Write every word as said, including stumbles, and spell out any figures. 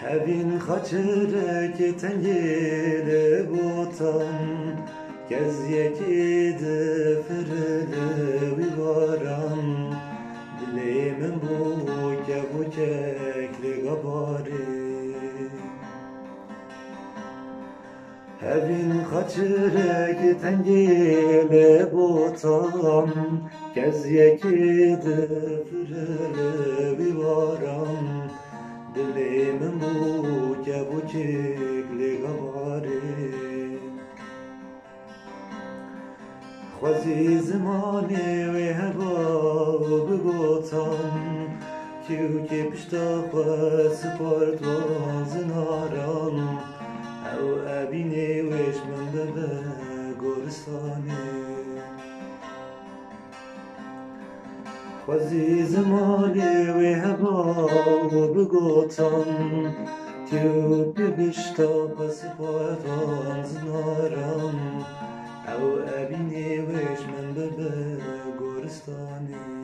Hevîn xaçirekê tengê li gotan, keziyekê difirili wî waran, dilê min bû kevokek li gabarê. Hevîn xaçirekê tengê li gotan, keziyekê difirili wî waran, dilê min bû kevokek li gabarê. Xwezî zimanê wê heba û bigotan, kêwkê pişta xwe spart wan zinaran, ew ebînê wê ji min bibe goristanê. Xwezî zimanê wê heba û bigotan, kêwkê pişta xwe spart wan zinaran, ew ebînê wê ji min bibe goristanê.